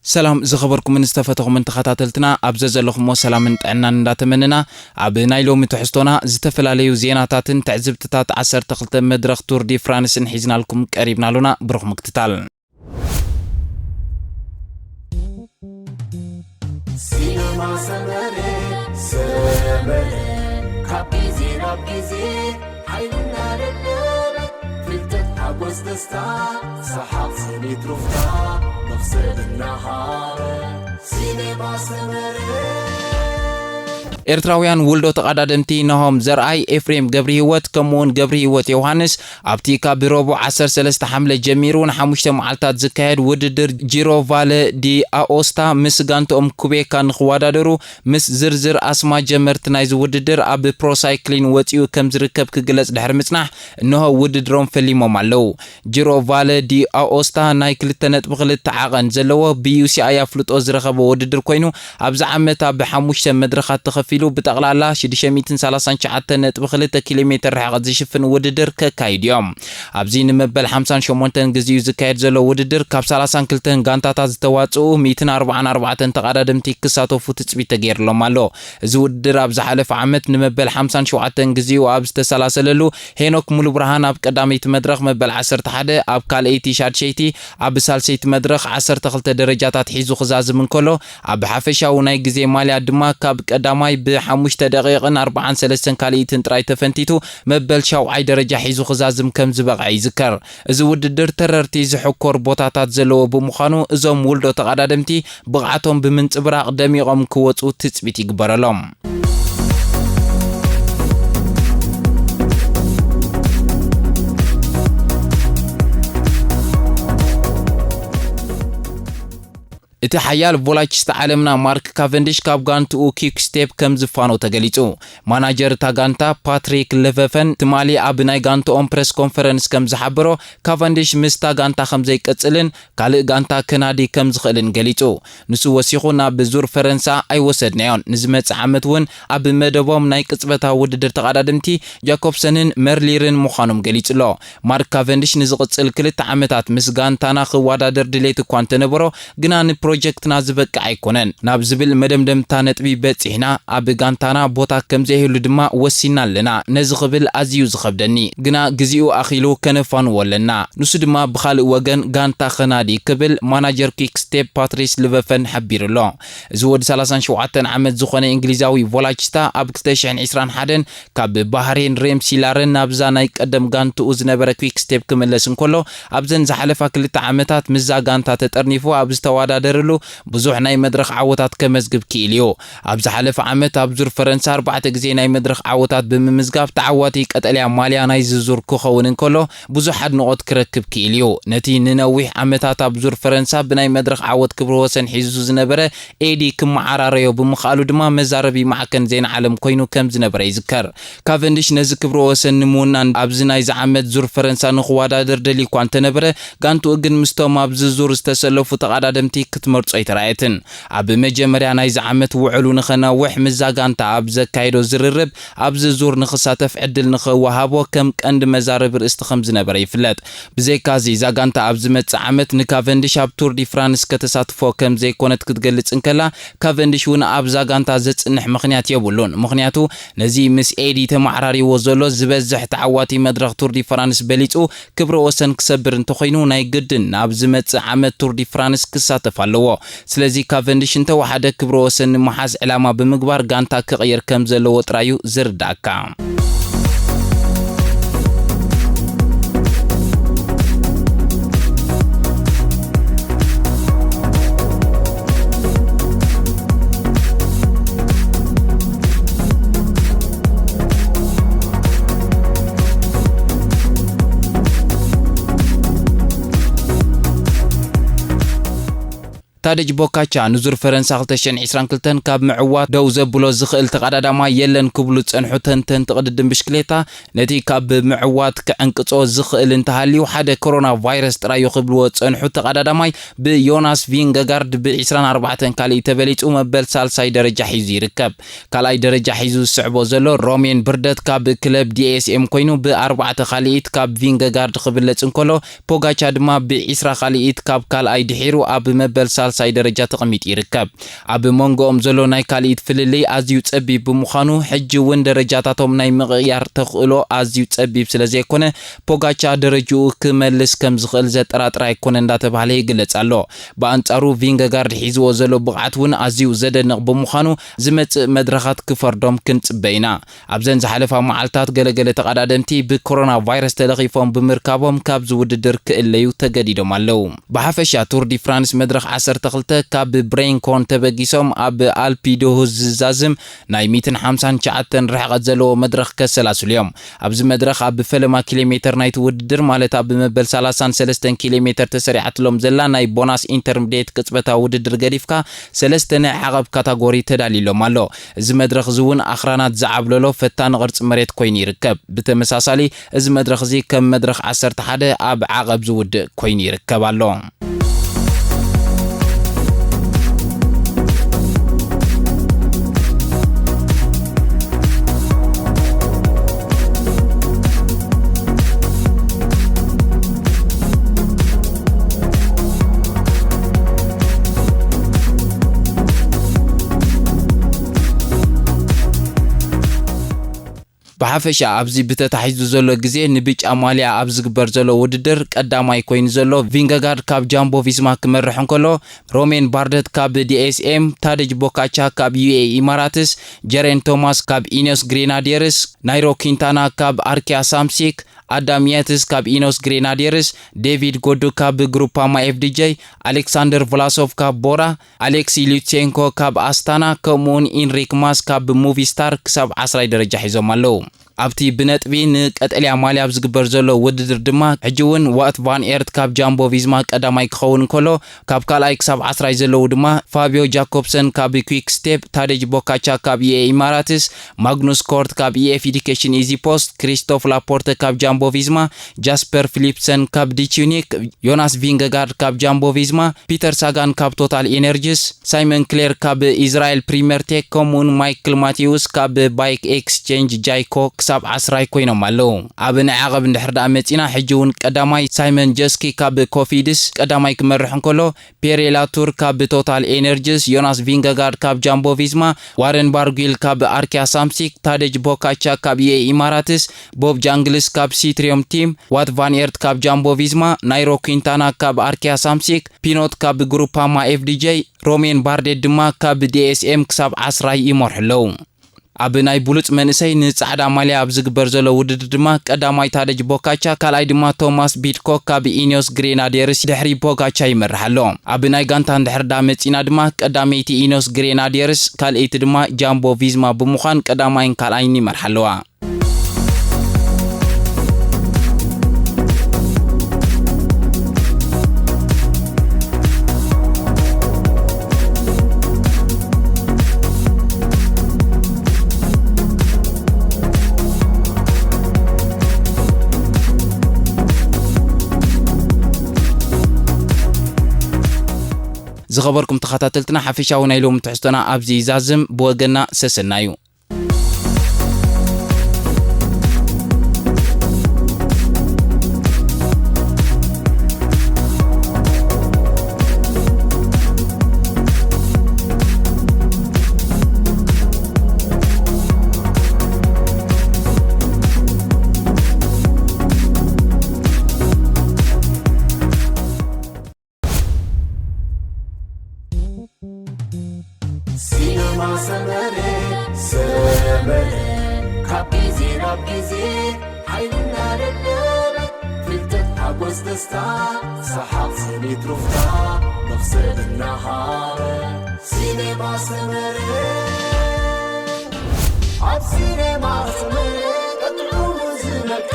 ሰላም ዝኸበርኩምን ዝተፈተኹምን ተኸታተልትና፣ ኣብ ዘዘለኹሞ ሰላምን ጥዕናን እንዳተመነና፣ ኣብ ናይ ሎሚ ትሕዝቶና ዝተፈላለዩ ዜናታትን ትዕዝብትታት ዓሰርተ ክልተ መድረኽ ቱር ዲ ፍራንስን ሒዝናልኩም ቀሪብና ኣሎና። ብሩኽ ምክትታል። ሲነማ ሰመረ፣ ሰመረ፣ ካብ ግዜ ናብ ግዜ ሓይልና ደለበ፣ ፍልጠት፣ ሓጎስ፣ ደስታ፣ ሰሓቕ፣ ስኒት፣ ሩፍታ፣ መኽሰብ እናሃበ። ሲነማ ሰመረ። ኤርትራውያን ውልዶ ተቐዳደምቲ ናሆም ዘርኣይ፣ ኤፍሬም ገብርሂወት፣ ከምኡውን ገብርሂወት ዮሃንስ፣ ኣብቲ ካብ ረቡዕ ዓሰርተ ሰለስተ ሓምለ ጀሚሩ ንሓሙሽተ መዓልታት ዝካየድ ውድድር ጂሮ ቫለ ዲ ኣኦስታ ምስ ጋንትኦም ኩቤካ ንኽወዳደሩ፣ ምስ ዝርዝር ኣስማ ጀመርቲ ናይዚ ውድድር ኣብ ፕሮ ሳይክሊን ወጺኡ ከም ዝርከብ ክግለጽ ድሕሪ ምጽናሕ፣ እንሆ ውድድሮም ፈሊሞም ኣለዉ። ጂሮ ቫለ ዲ ኣኦስታ ናይ ክልተ ነጥቢ ክልተ ዓቐን ዘለዎ፣ ብዩሲኣይ ኣፍልጦ ዝረኸበ ውድድር ኮይኑ፣ ኣብዚ ዓመት ኣብ ሓሙሽተ መድረኻት ተኸፊሉ ብጠቕላላ ሽዱሽተ ሚእትን ሰላሳን ትሽዓተን ነጥቢ ክልተ ኪሎ ሜትር ርሕቐት ዝሽፍን ውድድር ከካይዱ እዮም። ኣብዚ ንመበል ሓምሳን ሸሞንተን ግዜኡ ዝካየድ ዘሎ ውድድር፣ ካብ ሰላሳን ክልተን ጋንታታት ዝተዋጽኡ ሚእትን ኣርባዓን ኣርባዕተን ተቐዳደምቲ ክሳተፉ ትጽቢት ተገይርሎም ኣሎ። እዚ ውድድር ኣብ ዝሓለፈ ዓመት ንመበል ሓምሳን ሸውዓተን ግዜኡ ኣብ ዝተሰላሰለሉ፣ ሄኖክ ሙሉብርሃን ኣብ ቀዳመይቲ መድረኽ መበል ዓሰርተ ሓደ፣ ኣብ ካልኣይቲ ሻድሸይቲ፣ ኣብ ሳልሰይቲ መድረኽ ዓሰርተ ክልተ ደረጃታት ሒዙ ክዛዝም እንከሎ፣ ኣብ ሓፈሻዊ ናይ ግዜ ማልያ ድማ ካብ ቀዳማይ ብሓሙሽተ ደቂቕን ኣርባዓን ሰለስተን ካልኢትን ጥራይ ተፈንቲቱ፣ መበል ሻውዓይ ደረጃ ሒዙ ክዛዝም ከም ዝበቕዐ ይዝከር። እዚ ውድድር ተረርቲ ዝሕኮር ቦታታት ዘለዎ ብምዃኑ፣ እዞም ውልዶ ተቐዳደምቲ ብቕዓቶም ብምንጽብራቕ ደሚቖም ክወጹ ትጽቢት ይግበረሎም። እቲ ሓያል ቮላችስታ ዓለምና ማርክ ካቨንዲሽ ካብ ጋንትኡ ኪክ ስቴፕ ከም ዝፋኖ ተገሊጹ። ማናጀር እታ ጋንታ ፓትሪክ ለቨፈን ትማሊ ኣብ ናይ ጋንትኦም ፕረስ ኮንፈረንስ ከም ዝሓበሮ፣ ካቨንዲሽ ምስታ ጋንታ ከም ዘይቀጽልን ካልእ ጋንታ ከናዲ ከም ዝኽእልን ገሊጹ። ንሱ ወሲኹ፣ ናብ ዙር ፈረንሳ ኣይወሰድናዮን። ንዝመጽእ ዓመት እውን ኣብ መደቦም ናይ ቅጽበታዊ ውድድር ተቐዳደምቲ ጃኮብሰንን መርሊርን ምዃኖም ገሊጹ ኣሎ። ማርክ ካቨንዲሽ ንዝቕጽል ክልተ ዓመታት ምስ ጋንታና ክወዳደር ድሌት እኳ እንተነበሮ፣ ግና ንፕሮጀክትና ዝበቅዕ ኣይኮነን ናብ ዝብል መደምደምታ ነጥቢ በጺሕና፣ ኣብ ጋንታና ቦታ ከም ዘይህሉ ድማ ወሲና ኣለና። ነዚ ክብል ኣዝዩ ዝኸብደኒ፣ ግና ግዜኡ ኣኺሉ ከነፋንዎ ኣለና። ንሱ ድማ ብኻልእ ወገን ጋንታ ከናዲ ክብል ማናጀር ኪክ ስቴፕ ፓትሪስ ልቨፈን ሓቢሩ ኣሎ። እዚ ወዲ ሰላሳን ሸውዓተን ዓመት ዝኾነ እንግሊዛዊ ቮላችስታ ኣብ ክልተ ሽሕን ዕስራን ሓደን ካብ ባህሬን ሬምሲ ላረን ናብዛ ናይ ቀደም ጋንትኡ ዝነበረ ኪክ ስቴፕ ክምለስ እንከሎ፣ ኣብዘን ዝሓለፋ ክልተ ዓመታት ምስዛ ጋንታ ተጠርኒፉ ኣብ ዝተወዳደረሉ ብዙሕ ናይ መድረኽ ዓወታት ከመዝግብ ክኢሉ እዩ። ኣብ ዝሓለፈ ዓመት ኣብ ዙር ፈረንሳ ኣርባዕተ ግዜ ናይ መድረኽ ዓወታት ብምምዝጋብ ተዓዋቲ ቀጠልያ ማልያ ናይዚ ዙር ክኸውን እንከሎ፣ ብዙሕ ኣድንቖት ክረክብ ክኢሉ እዩ። ነቲ ንነዊሕ ዓመታት ኣብ ዙር ፈረንሳ ብናይ መድረኽ ዓወት ክብረ ወሰን ሒዙ ዝነበረ ኤዲ ክመዓራረዮ ብምኽኣሉ ድማ መዛረቢ ማዕከን ዜና ዓለም ኮይኑ ከም ዝነበረ ይዝከር። ካቨንዲሽ ነዚ ክብረ ወሰን ንምውናን ኣብዚ ናይዚ ዓመት ዙር ፈረንሳ ንክወዳደር ደልዩ እኳ እንተነበረ፣ ጋንትኡ ግን ምስቶም ኣብዚ ዙር ዝተሰለፉ ተቐዳደምቲ ክትመርጾ ኣይተራእየትን። ኣብ መጀመርያ ናይዚ ዓመት ውዕሉ ንኸነውሕ ምስዛ ጋንታ ኣብ ዘካየዶ ዝርርብ፣ ኣብዚ ዙር ንኽሳተፍ ዕድል ንኽወሃቦ ከም ቀንዲ መዛረቢ ርእስቲ ከም ዝነበረ ይፍለጥ። ብዘይካዚ፣ እዛ ጋንታ ኣብ ዝመጽእ ዓመት ንካቨንዲሽ ኣብ ቱር ዲ ፍራንስ ከተሳትፎ ከም ዘይኮነት ክትገልጽ እንከላ፣ ካቨንዲሽ እውን ኣብዛ ጋንታ ዘጽንሕ ምኽንያት የብሉን። ምኽንያቱ፣ ነዚ ምስ ኤዲ ተመዓራሪዎ ዘሎ ዝበዝሕ ተዓዋቲ መድረኽ ቱር ዲ ፍራንስ በሊጹ ክብረ ወሰን ክሰብር እንተኾይኑ፣ ናይ ግድን ናብ ዝመጽእ ዓመት ቱር ዲ ፍራንስ ክሳተፍ ኣለዎ። ስለዚ፣ ካቨንዲሽ እንተወሓደ ክብረ ወሰን ንምሓዝ ዕላማ ብምግባር ጋንታ ክቕይር ከም ዘለዎ ጥራዩ ዝርዳእካ። ታደጅ ቦካቻ ንዙር ፈረንሳ ክልተ ሽሕን ዕስራን ክልተን ካብ ምዕዋት ደው ዘብሎ ዝኽእል ተቐዳዳማይ የለን ክብሉ ዝጸንሑ ተንተንቲ ቅድድም ብሽክሌታ፣ ነቲ ካብ ምዕዋት ክዕንቅጾ ዝኽእል እንተሃልዩ፣ ሓደ ኮሮና ቫይረስ ጥራዩ ክብልዎ ዝጸንሑ ተቐዳዳማይ ብዮናስ ቪንገጋርድ ብ ዕስራን ኣርባዕተን ካልኣይ ተበሊጹ መበል ሳልሳይ ደረጃ ሒዙ ይርከብ። ካልኣይ ደረጃ ሒዙ ዝስዕቦ ዘሎ ሮሜን ብርደት ካብ ክለብ ዲ ኤስ ኤም ኮይኑ፣ ብኣርባዕተ ካልኢት ካብ ቪንገጋርድ ክብለጽ እንከሎ፣ ፖጋቻ ድማ ብዒስራ ካልኢት ካብ ካልኣይ ድሒሩ ኣብ መበል ሳልሳይ ሳይ ደረጃ ተቐሚጡ ይርከብ። ኣብ መንጎኦም ዘሎ ናይ ካልኢት ፍልልይ ኣዝዩ ጸቢብ ብምዃኑ፣ ሕጂ እውን ደረጃታቶም ናይ ምቕያር ተኽእሎ ኣዝዩ ጸቢብ ስለ ዘይኮነ፣ ፖጋቻ ደረጅኡ ክመልስ ከም ዝኽእል ዘጠራጥር ኣይኮነ እንዳተባህለ ይግለጽ ኣሎ። ብኣንጻሩ ቪንገጋርድ ሒዝዎ ዘሎ ብቕዓት እውን ኣዝዩ ዘደንቕ ብምዃኑ፣ ዝመጽእ መድረኻት ክፈርዶም ክንጽበ ኢና። ኣብዘን ዝሓለፋ መዓልታት ገለገለ ተቐዳደምቲ ብኮሮና ቫይረስ ተለኺፎም ብምርካቦም ካብዚ ውድድር ክእለዩ ተገዲዶም ኣለዉ። ብሓፈሻ ቱር ዲ ፍራንስ መድረኽ ዓሰርተ ክልተ ካብ ብሬንኮን ተበጊሶም ኣብ ኣልፒ ዶሁዝ ዝዛዝም ናይ ሚእትን ሓምሳን ትሽዓተን ርሕቐት ዘለዎ መድረኽ ከሰላስሉ እዮም። ኣብዚ መድረኽ ኣብ ፈለማ ኪሎ ሜተር ናይቲ ውድድር፣ ማለት ኣብ መበል ሰላሳን ሰለስተን ኪሎ ሜተር ተሰሪዓትሎም ዘላ ናይ ቦናስ ኢንተርምዴት ቅጽበታዊ ውድድር ገዲፍካ፣ ሰለስተ ናይ ዓቐብ ካታጎሪ ተዳልዩሎም ኣሎ። እዚ መድረኽ እዚ እውን ኣኽራናት ዝዓብለሎ ፈታኒ ቅርጺ መሬት ኮይኑ ይርከብ። ብተመሳሳሊ፣ እዚ መድረኽ እዚ ከም መድረኽ ዓሰርተ ሓደ ኣብ ዓቐብ ዝውድእ ኮይኑ ይርከብ ኣሎ። ብሓፈሻ ኣብዚ ብተታሒዙ ዘሎ ግዜ ንብጫ ማልያ ኣብ ዝግበር ዘሎ ውድድር ቀዳማይ ኮይኑ ዘሎ ቪንገጋርድ ካብ ጃምቦ ቪስማ ክመርሕ እንከሎ፣ ሮሜን ባርደት ካብ ዲኤስኤም፣ ታደጅ ቦካቻ ካብ ዩኤ ኢማራትስ፣ ጀሬን ቶማስ ካብ ኢኖስ ግሬናዲየርስ፣ ናይሮ ኪንታና ካብ ኣርኪያ ሳምሲክ፣ ኣዳም ያትስ ካብ ኢኖስ ግሬናዲየርስ፣ ዴቪድ ጎዱ ካብ ግሩፓማ ኤፍዲጄ፣ ኣሌክሳንደር ቭላሶቭ ካብ ቦራ፣ ኣሌክሲ ሉትሴንኮ ካብ ኣስታና፣ ከምኡውን ኢንሪክ ማስ ካብ ሙቪስታር ክሳብ ዓስራይ ደረጃ ሒዞም ኣለዉ። ኣብቲ ብነጥቢ ንቀጠልያ ማልያ ኣብ ዝግበር ዘሎ ውድድር ድማ፣ ሕጂ እውን ዋት ቫን ኤርት ካብ ጃምቦ ቪዝማ ቀዳማይ ክኸውን እንከሎ፣ ካብ ካልኣይ ክሳብ ዓስራይ ዘለዉ ድማ፣ ፋቢዮ ጃኮብሰን ካብ ኩዊክ ስቴፕ፣ ታደጅ ቦካቻ ካብ ኢኤ ኢማራትስ፣ ማግኑስ ኮርት ካብ ኢኤፍ ኢዲኬሽን ኢዚ ፖስት፣ ክሪስቶፍ ላፖርተ ካብ ጃምቦ ቪዝማ፣ ጃስፐር ፊሊፕሰን ካብ ዲቹኒክ፣ ዮናስ ቪንገጋርድ ካብ ጃምቦ ቪዝማ፣ ፒተር ሳጋን ካብ ቶታል ኢነርጂስ፣ ሳይመን ክሌር ካብ ኢዝራኤል ፕሪምየር ቴክ፣ ከምኡውን ማይክል ማቴውስ ካብ ባይክ ኤክስቼንጅ ጃይኮ ክሳብ ዓስራይ ኮይኖም ኣለዉ። ኣብ ናይ ዓቐብ እንድሕር ደኣ መጺና፣ ሕጂ እውን ቀዳማይ ሳይመን ጀስኪ ካብ ኮፊድስ ቀዳማይ ክመርሕ እንከሎ፣ ፔሬ ላቱር ካብ ቶታል ኤነርጂስ፣ ዮናስ ቪንገጋርድ ካብ ጃምቦ ቪዝማ፣ ዋረን ባርጉል ካብ ኣርኪያ ሳምሲክ፣ ታደጅ ቦካቻ ካብ ኢኤ ኢማራትስ፣ ቦብ ጃንግልስ ካብ ሲትሪዮም ቲም፣ ዋት ቫን ኤርት ካብ ጃምቦ ቪዝማ፣ ናይሮ ኪንታና ካብ ኣርኪያ ሳምሲክ፣ ፒኖት ካብ ግሩፓማ ኤፍዲጄ፣ ሮሜን ባርዴት ድማ ካብ ዲኤስኤም ክሳብ ዓስራይ ይመርሑ ኣለዉ። ኣብ ናይ ብሉጽ መንእሰይ ንጻዕዳ ማልያ ኣብ ዝግበር ዘሎ ውድድር ድማ ቀዳማይ ታደጅ ቦካቻ፣ ካልኣይ ድማ ቶማስ ቢድኮክ ካብ ኢኒዮስ ግሬናዴርስ ድሕሪ ቦካቻ ይመርሕ ኣሎ። ኣብ ናይ ጋንታ እንድሕር ዳ መጺና ድማ ቀዳመይቲ ኢኒዮስ ግሬናዴርስ፣ ካልኣይቲ ድማ ጃምቦ ቪዝማ ብምዃን ቀዳማይን ካልኣይን ይመርሓ ኣለዋ። ዝኸበርኩም ተኸታተልትና፣ ሓፈሻዊ ናይ ሎሚ ትሕዝቶና ኣብዚ ይዛዝም። ብወገና ሰሰናዩ። ሲነማ ሰመረ፣ ሰመረ፣ ካብ ግዜ ናብ ግዜ ሓይልና ደለበ፣ ፍልጠት፣ ሓጎስ፣ ደስታ፣ ሰሓቕ፣ ስኒት፣ ሩፍታ፣ መኽሰብ እናሃበ። ሲነማ ሰመረ፣ ኣብ ሲነማ ሰመረ፣ ቀጥዑ ዝነቀ።